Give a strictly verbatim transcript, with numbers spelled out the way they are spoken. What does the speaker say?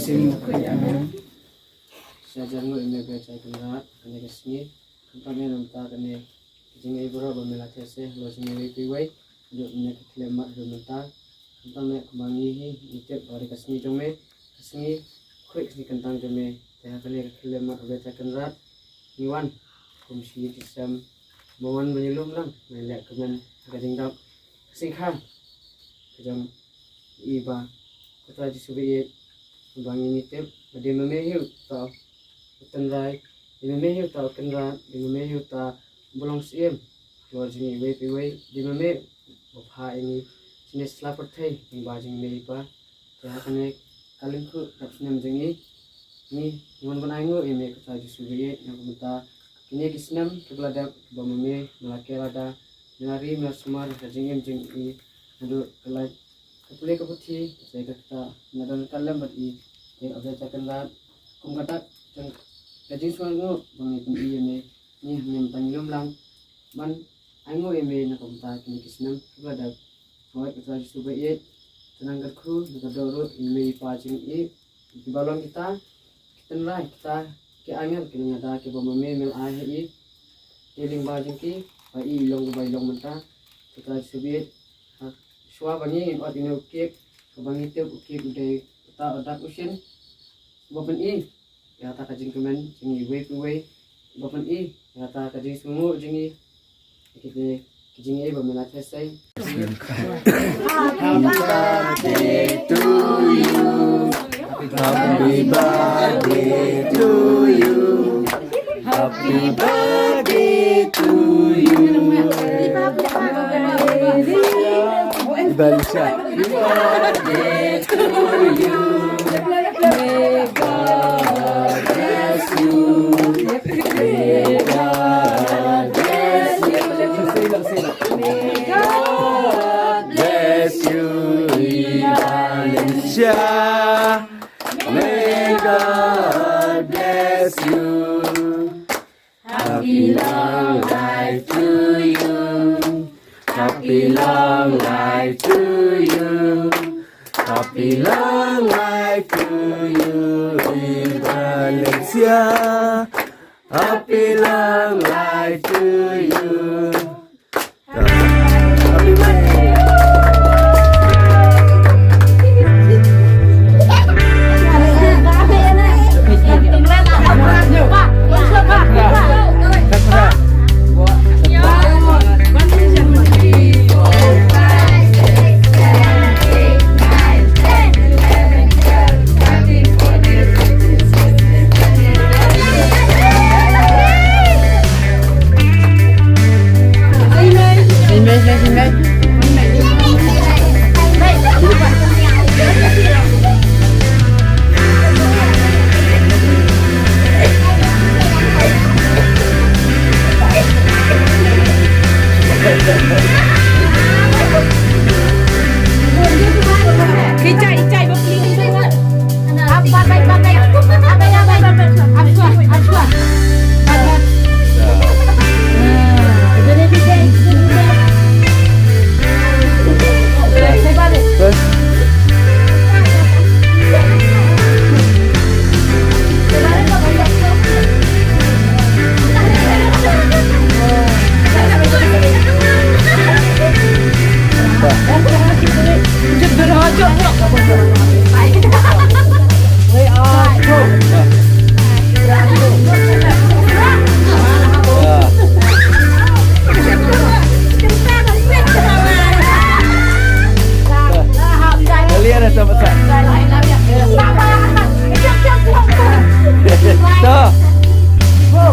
Sha jan ngut ïa me Blei Trai Kynrad, kane ka sngi. Khamtam ïa mynta kane ka jingïaid baroh ba me la theh seh halor jong ngi iwei pa iwei. Haduh mynne ka khyllipmat haduh mynta. Khamtam ïa kumba ngi hi ngi tip ba dei ka sngi jong me, ka sngi khuid ka sngi kyntang jong me. Te ha kane ka khyllipmat, Blei Trai Kynrad, ngi wan kum shi ïing shi sem, ba wan ban ïalum lang, ban ïaleh kmen ha ka jingdap ka sngi kha ka jong i Bah, ko Trai Jisu ba ïeit, ba ngi ngi tip ba dei ma me hi uta u tynrai, dei ma me hi uta u kynrad, dei ma me hi uta u ba long syiem halor jong ngi iwei pa iwei, dei ma me ba pha ïa ngi shane sla pyrthei lyngba jong me i Bah. Te ha kane ka lyngkhuh dap snem jong ngi, ngi wan ban ainguh ïa me ko Trai Jisu ba ïeit, na ka bynta kine ki snem kiba la dep, kiba ma me me la ker lada, me la ri me la sumar ha ka jingim jong i, naduh ka lait ka pule ka puthi, ka sei ka ktah, na don ka lem bad i. Te A Blei Trai Kynrad, kum ka dak jong ka jingsngewnguh ba ngi pyni ïa me, ngi hynmen tang ïalum lang ban ainguh ïa me na ka bynta kine ki snem kiba la dep. Hooid ko Trai Jisu ba ïeit, te nang kyrkhu nang kyrdoh ruh ïa me i Pa jong ngi, kiba long kita ki tynrai, kita ki angel, ki nongïada kiba ma me me la ai ha i. Te lyngba jong ki ba i long kaba i long mynta. Ko Trai Jisu ba ïeit, ha shuwa ba ngi ngin ot ïa une u cake, kaba ngi tip u cake u dei uta u dak u shin, uba pyni ïa kata ka jingkmen jong ngi iwei pa iwei, uba pyni ïa kata ka jingsngewnguh jong ngi. Kine ki jingïaid ba me la theh seh. Happy birthday to you. Happy birthday to you. Happy birthday to you. Happy birthday to you. May God bless you. May God bless you. May God bless you, Valencia. May God bless you. Happy long life to you. Happy long life to you. Happy long life to you, Valencia. Happy long life to you. Happy birthday. Kalian ada sama-sama. Tuh. Tuh.